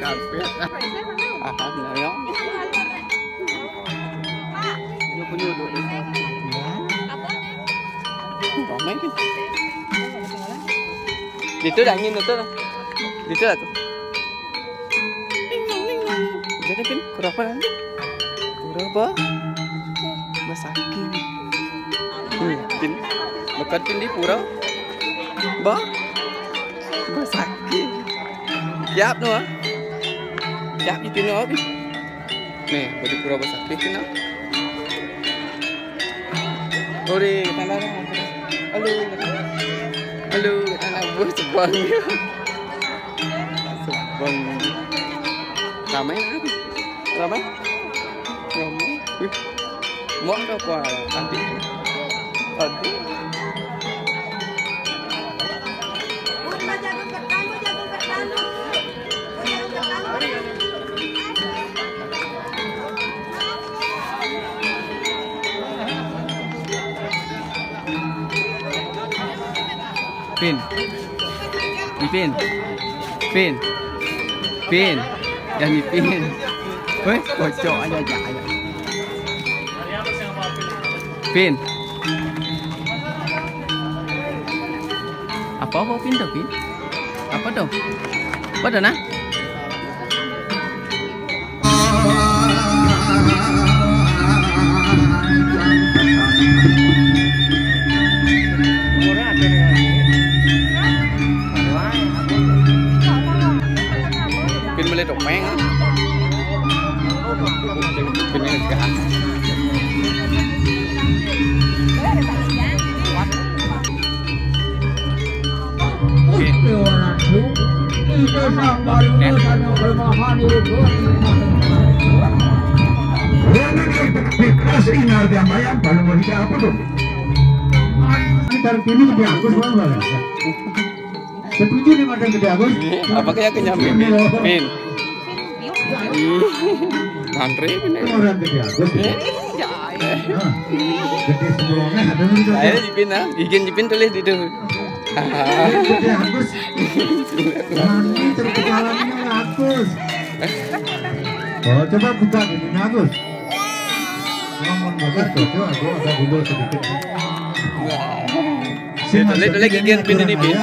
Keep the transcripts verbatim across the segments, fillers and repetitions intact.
Aha, nah, ya. Ini punya dulu. Ramai kan? Itu dah angin tu lah. Itu lah tu. Jadi, Pin, berapa nanti? Berapa? Basakit. Hmm, Pin. Bakat Pin di pura. Ba? Basakit. Kiap tu, ah. Kiap di Pin, ah, Pin. Nih, baju pura basakit Pin, ah. Ore, tanah lah. Halo, halo, tanah bos bang. Sebang. Ramai lah. Ramai. Ramai. Wih. Mau ada apa? Tadi. Tadi. Pin. Ni Pin. Pin. Pin. Yang ni Pin. Weh, kocok aja, aja, aja. Pin. Apa, apa Pin tu, Pin? Apa tu? Apa tu, nah? Pin beli topeng, ah. Pin ini kan. Oke. Kasih ingat yang bayang, kalau mau dikira apa tuh? Dari sini lebih bagus, Bang, Bang. Setuju nih, Madam Gede Agus? Iya, apa kayak kenyang, Pin? Pin. Ih, Andre bener. Orang Gede Agus, ya? Nah, gede sebelumnya ada nih, Saya Gede. Jipin, ah. Izin Jipin tulis di itu. Gede Agus. Mandi terus kepalanya Agus. Oh, coba buka ininya, Agus. Ngomong Agus, coba, coba, agak bubur sedikit. Sini, tulis, tulis, Pin, ini, Pin.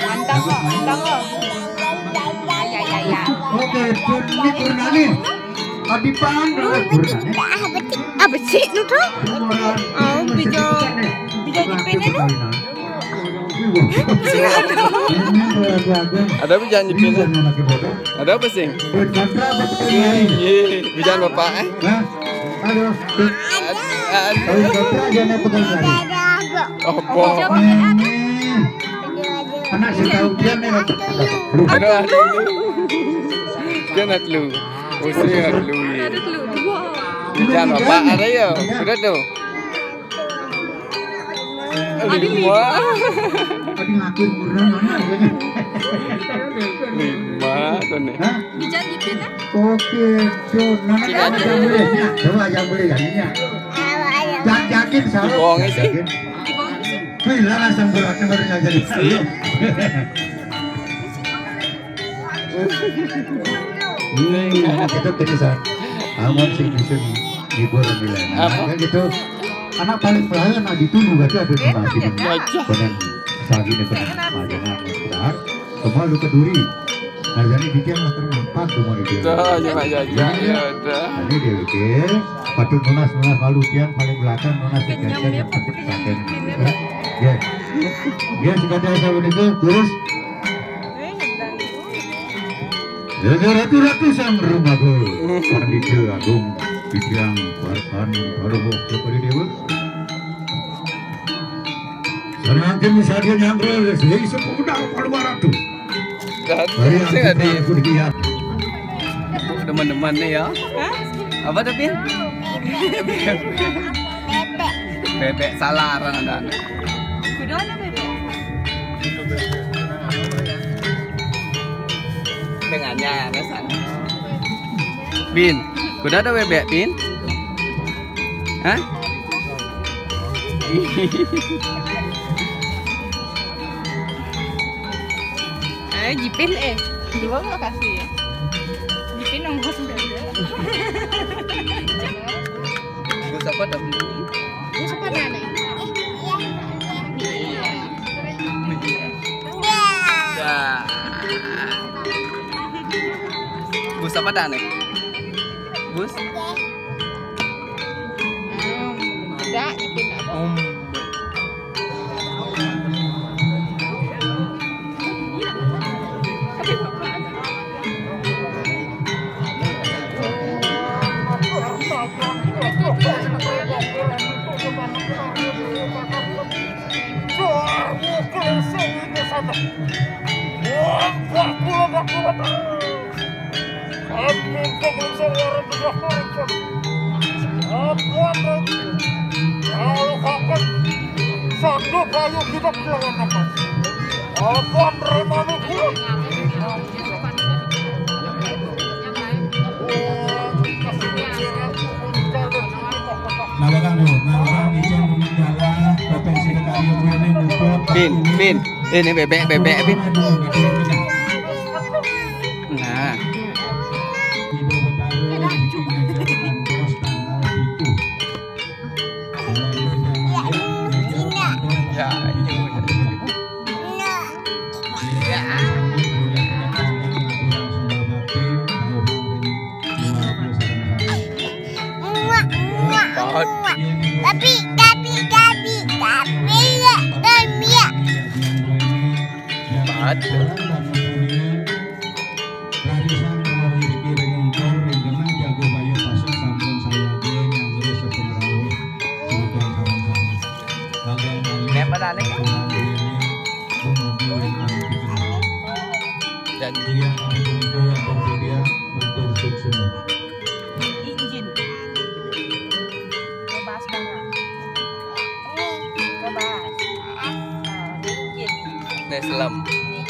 Mantap, Bang. Mantap, Bang. Ya, ya, ya. Oke, Pin, ini Purnani. Adipan, Purnani. Apa sih itu tuh? Oh, bisa, bisa dipindahin. Ada apa janji Pin? Ada apa sih? Iya, hujan bapak, eh? Hah? Aduh. Aduh. Aduh. Aduh. Apa? Anak setahu dia nih. Aduh, aduh. Dia nak lu. Usia lu. Hujan bapak ada ya? Udah tuh. Lima. Tadi ngakuin kurang mana ya? Lima tuh nih. Hah? Dijanjikan, ah? Oke, tuh. Namanya apa yang boleh? Ya, coba yang boleh kan ini ya. Jangan yakin, salah. Bohongnya sih. Jangan yakin. Bilang asam beratnya baru ngajarin. Iya. Hmm, itu kita sa-, amun sing bisa ngibur nilai. Nah, apa? Kan gitu. Anak paling pelayan, nah, ditunggu, berarti ada donasi. Iya, benar. Benar. Sagi ini benar. Nah, jangan benar. Semua lu keduri. Nah, jadi bikin lah terlambat tuh mau itu. Tuh, coba jajan, ya udah. Jadi dia pikir, patut nunas, nunas malu, tiang paling belakang, nunas sekian yang penting perhatian. Ya. Ya, sudah ada saya begitu, terus. Raja ratu-ratu sang rumago, Pandita Agung, Bidang Warpan, Prabowo, kepada Dewa. Senang kami sadia nyangkra, sehingga sepuluh dah keluar ratu. Hari yang saya kita di aku dia. Teman-teman nih ya. Hah? Apa tuh, Pin? Bebek. Bebek salah orang ada. Kudu ada bebek. Tengahnya ada sana. Pin, kudu ada bebek, Pin? Hah? Eh, Jipin, eh. Dua nggak kasih ya? Bus apa dah? Bus apa dah nih? Ya. Bus apa dah nih? Bus? Tidak, itu tidak. Om. Kalau kapan sanggup, ayo kita keluarkan nafas. Apa remane kuwi? Nah, bakal dulu. Nah, bakal ijin meninggalah provinsi negari kuwi ini ngumpul. Pin, pin. Ini bebek, bebek, pin. Nah. Ibu Betara di Kingajar Andros tanggal tujuh. Ya, itu. Ya. Muak, muak, muak. Tapi, tapi, tapi, tapi, ya, dan ya. Barisan kalau rezeki ring engkor, ring genah jago bayu pasok sampun sayaga nyanggra setengah rauh. Semeton sareng sami. Bagian kami Napa tane? Dumugi wénten pikenah. Dan Inggih kami punika ampun sedia matur suksma. Injin. Bebas banget. Bebas. Ah, injin. Nih, selem.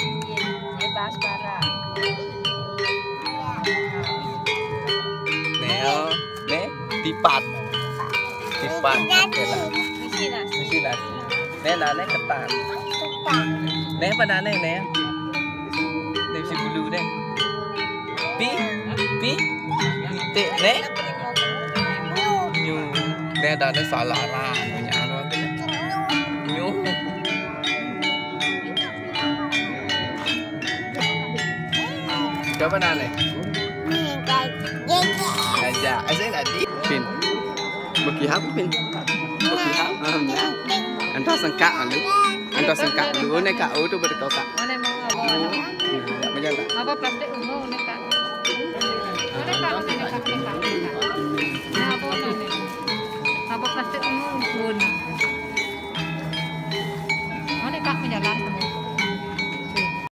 Injin. Bebas barang. Neo, ne, tipat. Tipat, oke lah. Misi nasi. Misi nasi. Ne, nane ketan. Ketan. Ne, apa nane, ne? Ne, si bulu, ne. Pi, pi, ti, ne? Nyu. Ne, ada, ada salah lah. Punya anu apa ni? Nyu. Coba nane. Aja, aja tadi. Pin. Bagi apa, Pin? Bagi apa? Ah, ya. Antos sengkak lalu. Antos sengkak dulu nih, Kak. Oh, tuh berkau, Kak. Mana mau apa? Oh, iya, macam tak? Apa plastik ungu nih, Kak? Mana, Kak? Mana, Kak? Mana, Kak? Mana, Kak? Nah, apa nih? Apa plastik ungu pun? Mana, Kak, menjalan?